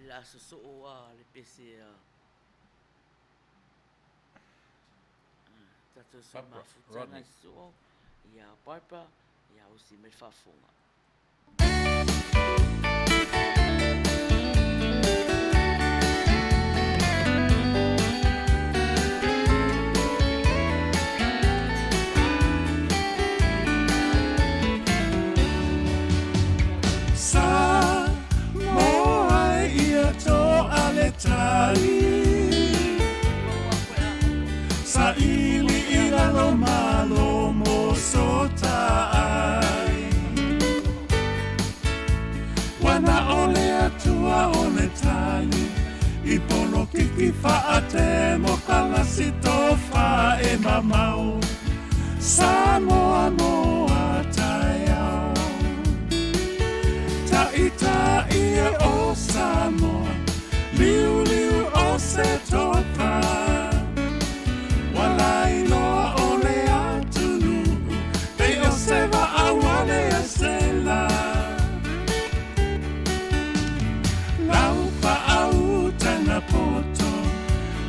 le a sosoo a le pese a tatou sui mafutaga i sosoo ia Barbara ia usi mai le faafofoga. Sa moa e ia toa le tai Sa ili i lalo malo mo sota ai Ua na o le Atua o le tali I polokiki faatemokalasi tofa e mamao Samoa mo a taeao Ta'ita'i e o Samoa Liuliu o se tofa Ua lailoa o le atunuu Pei o se va'a ua le sela Lau faautaga poto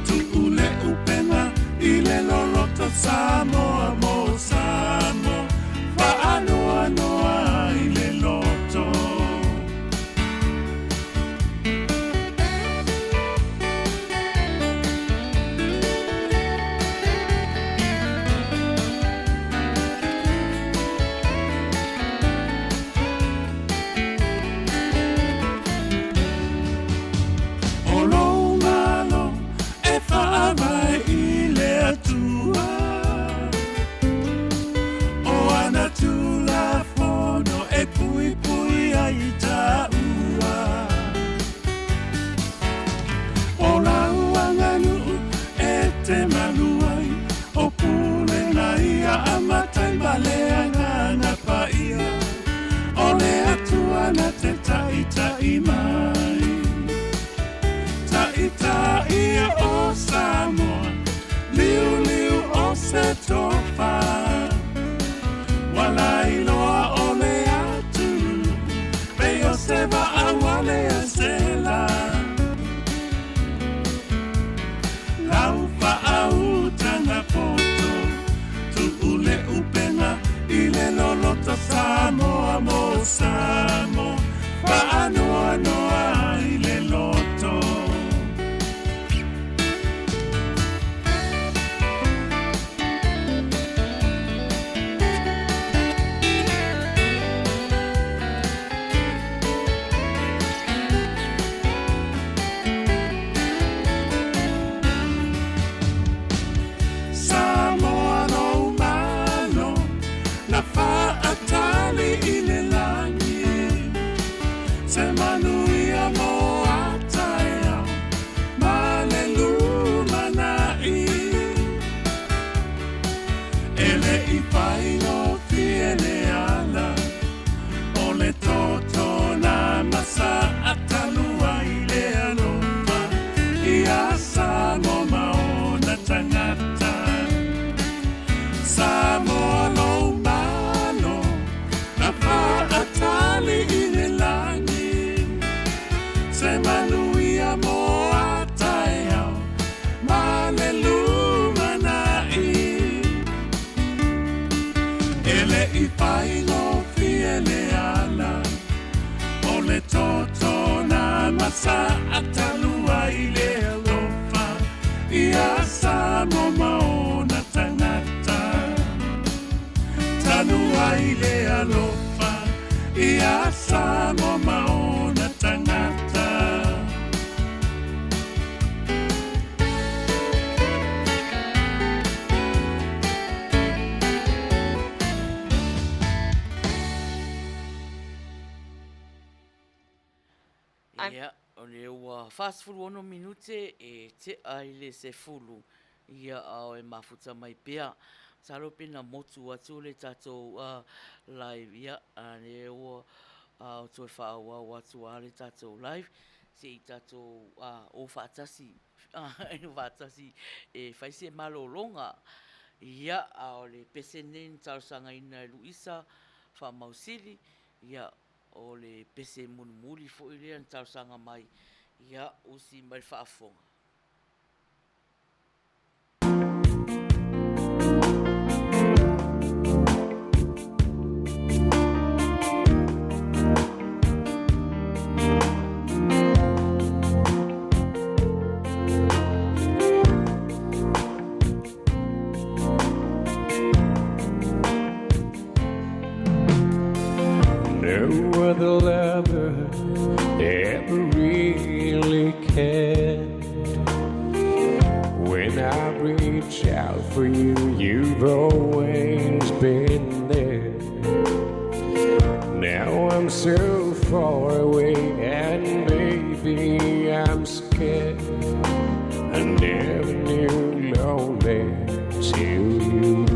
Tuu le upega i le loloto Samoa mo Samoa Faanoanoa i le loto. O lou malo e faavae i le Atua, O ana Tulafono e puipui ai tāua. O lau aganuu e te malu ai, O pulega ia a matai ma le Agaga Paia, O le Atua na te taʻitaʻi mai. Taʻitaʻi e o Samoa, liuliu o se tofa. Ua lailoa o le atunuu, pei o se va'a ua le sela. Lau faautaga poto, tuu le upega i le loloto Samoa mo Samoa, faanoanoa i le loto. Samoa lou malo na faatali i le lagi Se manuia mo a taeao ma le lumanai E le i faigofie le ala O le toto na masa talu ai le alofa Ia Samoa ma ona tagata Samoa lou malo Na faatali i le lagi Se manuia mo a taeao Ma le lumanai E le i faigofie le ala O le toto na masa talu ai le alofa Ia Samoa ma ona tagata Talu ai le alofa Ia Samoa ma ona tagata. Ia, o lea ua 46 minute e tea i le sefulu, ia, a e mafuta mai pea. Masalo pe na motu atu le tatou live, ia, a lea ua toe faaauau atu lava le tatou live, se i tatou o faatasi, faatasi e fai se malologa. Ia, a o le pese lenei na talosagaina e Luisa Faamausili, ia, O le pese mulimuli foi lea na talosaga mai Ia, usi mai le faafofoga. No other lover ever really cared. When I reach out for you, you've always been there. Now I'm so far away, and baby, I'm scared. I never knew lonely till you.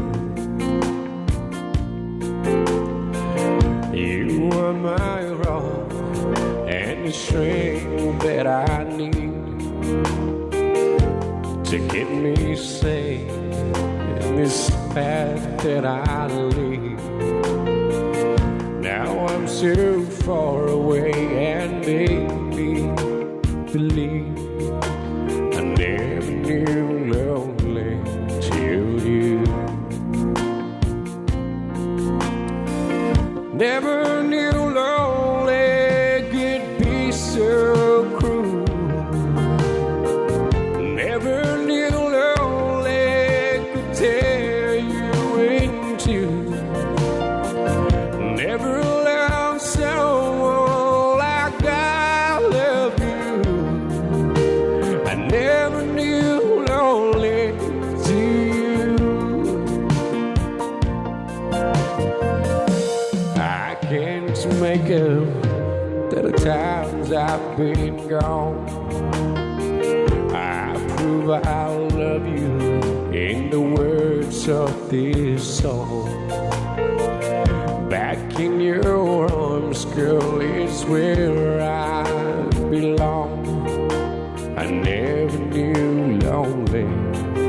You are my rock and the strength that I need to get me safe in this path that I lead. Now I'm so far away, and baby, believe I never knew lonely till you. Never knew lonely could be so cruel. Never knew lonely could tear you in two. Never loved someone like I love you. I never knew lonely till you. I can't make up to the times I've been gone. I prove I love you in the words of this song. Back in your arms, girl, is where I belong. I never knew lonely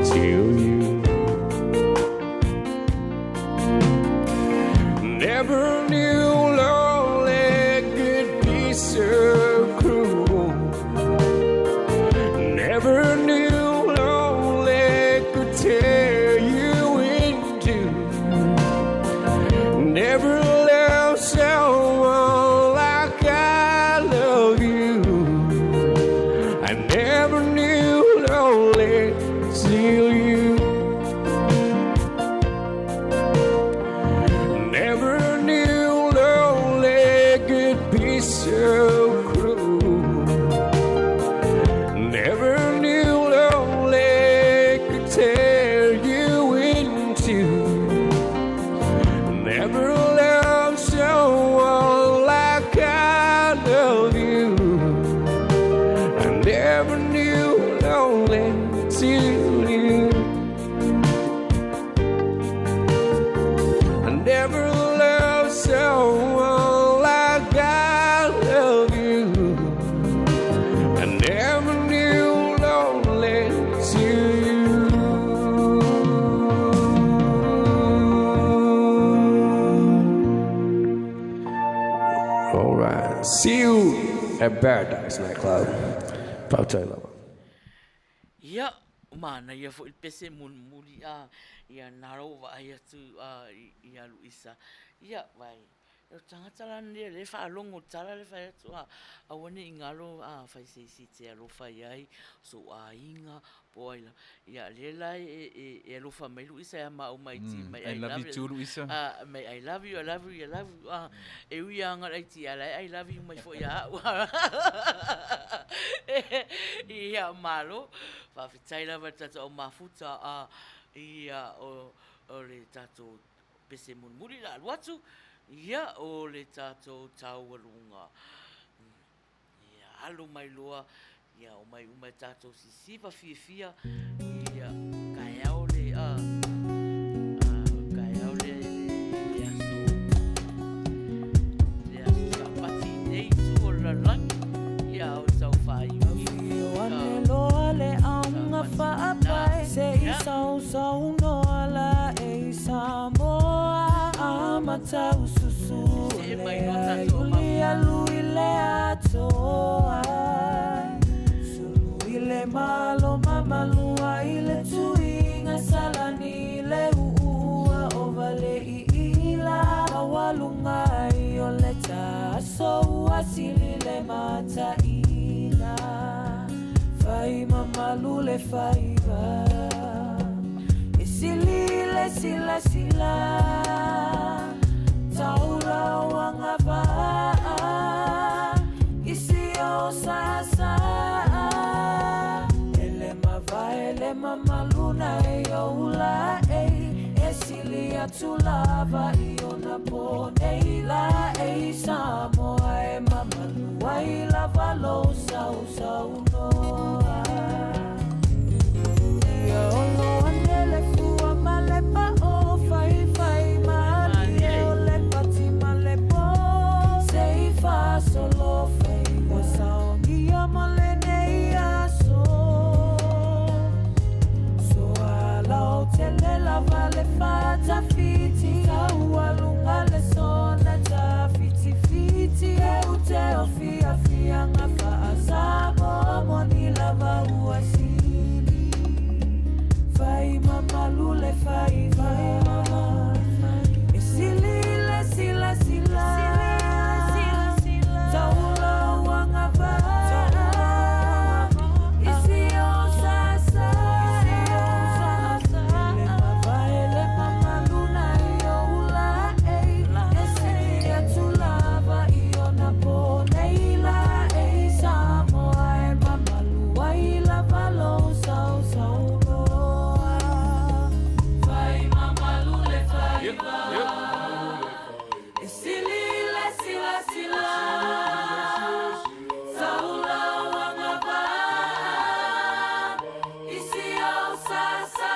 till you. Never knew lonely could be so cruel. Never knew lonely could tear you in two. Never loved someone like I love you. I never knew lonely till you. Never knew lonely could be so cruel. Never knew lonely could tear you in two. Never loved someone like I love you. I never knew lonely till you. I never loved someone like I love you. I never knew lonely till you. All right. See you at Paradise Nightclub. Fa'afetai lava. Ia, manaia foi le pese mulimuli a ia nā rau vaai atu a i a Luisa. Ia, vai, o tagata la nei lea e faalogo tala le fai atu a aua ne i galo a fai se isi e te alofa i ai, sou aiga, po o ai lava. Ia lea la e e alofa mai Luisa ia maua mai ti mai I love you too Luisa. Mai I love you, I love you, I love you. E ui lava nga laiti a la e I love you mai foi ia au. Ia malo, faafetai lava i le tatou au mafuta a ia o o le tatou pese mulimuli la alu atu, ia o le tatou taualuga. Ia alo mai loa, ia omai uma e tatou sisiva fiafia, ia taeao le a, taeao le le aso, le aso Sapati i nei itu o le lalolagi, ia o tau whāiuiu. Afio ane loa le auga faapae Se i sausaunoa la e i Samoa Amata ususu See mai lea loa tatou Iuli alu i le atoa. taitaiina Fai mamalu le faiva E sili le silasila Taula o agavaa I si o saasaa E le mavae le mamalu na e ou la ei E sili atu lava i ona po nei la ei Samoa e mamalu ai lava lou sausaunoa Ia olo ane le fua ma le pao Faifai malie o le pati ma le po Se i faasolo faiva saogia mo lenei aso Soalautele lava le faatafiti Taualuga le sona tafitifiti E ute o fiafiaga faa-Samoa Moni lava ua sili Fai mamalu le faiva E sili le silasila Taula ua agavaa I si o sasa Le mavae le mamalu na i ou la ei E sili atu lava i ona po nei la ei Samoa e mamalu ai lava lou sausaunoa Fai mamalu le faiva E sili le silasila Taula o agavaa I si ou sasa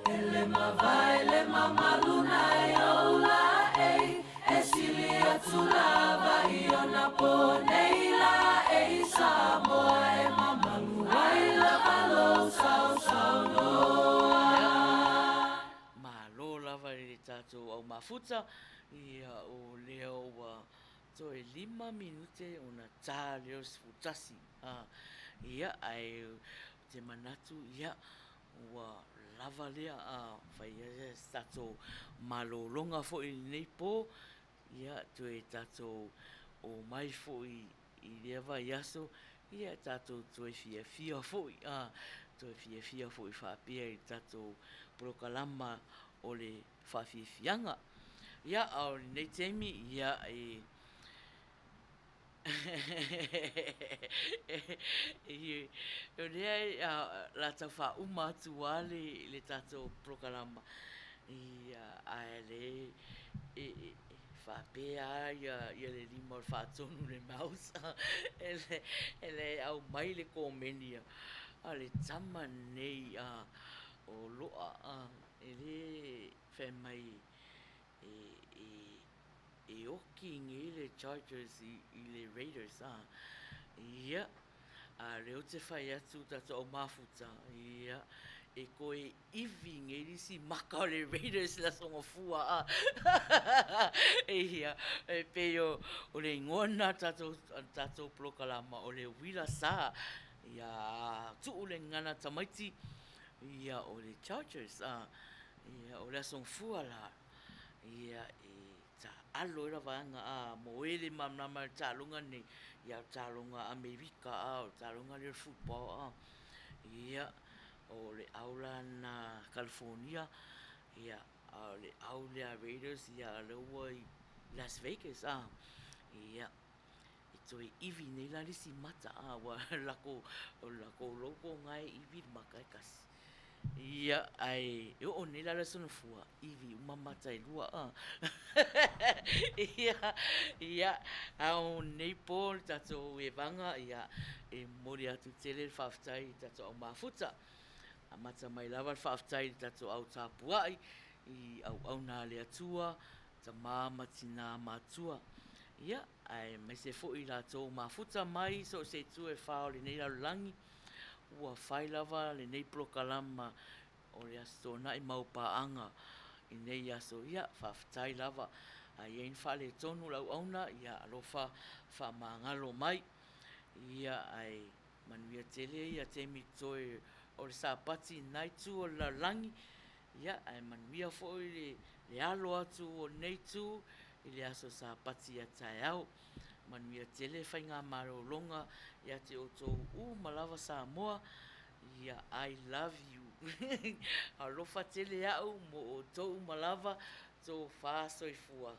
E le mavae le mamalu na e ou la ei E sili atu lava i ona po nei la ei Samoa e mamalu ai lava lou sausaunoa. Malo lava i le tatou au mafuta, ia o lea ua toe 5 minute ona ta lea o le 11. Ia, ae ou te manatu, ia, ua lava lea, fai ai se tatou malologa foi i lenei po, ia, toe tatou omai foi i lea vaiaso, ia, tatou toe fiafia foi, toe fiafia foi faapea i le tatou polokalama o le faafiafiaga. Ia, a o lenei taimi, ia, e O lea o le a tau faauma atu lava le tatou polokalama, ae o lea e faapea lava le lima o le faatonu i le mouse e le aumai le komeni a le tama lenei o Loa e le fai mai e oki nei le Chargers i le Raiders a ia a lea ou te fai atu tatou au mafuta ia e toe ivi nei le isi maka o le Raiders i le Aso Gafua a ia e pei o le igoa lena o le tatou polokalama o le uila sa ia tuu le gagana tamaiti ia o le Chargers a ia o le Aso Gafua la Ia, e taaalo ai la vaega a moe le malamalama i le taaloga lenei, ia o le taaloga a Amerika a, o le taaloga lea o le football a. Ia, o le au la lena California, ia, a o le au lea a Raiders, ia o lea ua i Las Vegas a. Ia, e toe ivi nei la le isi mata a, aua o le lakou logo lena e ivi le mata e tasi. Ia, ae e oo nei la le Aso Gafua, ivi uma mata e lua a. Ia, ia, a o nei po le tatou evaga, ia, e momoli atu tele le faafetai i le tatou au mafuta. Amata mai lava le faafetai i le tatou au tapuai, i auauna a le Atua, tama ma tina matua. Ia, aemaise foi i latou mafuta mai so o se itu e fa o lenei lalolagi, Ua fai lava lenei polokalama o le Aso Toonai mau paaga i nei aso. Ia, faafetai lava. A i ai ni faaletonu o le auauna, ia alofa faamagalo mai. Ia, ae manuia tele ia taimi toe o le Sapati i lena itu o le lalolagi. Ia, ae manuia foi le alo atu o lenei itu i le aso Sapati a taeao. Manuia tele faigamalologa ia te outou uma lava Samoa, ia I love you. Alofa tele au mo outou uma lava, tofa soifua.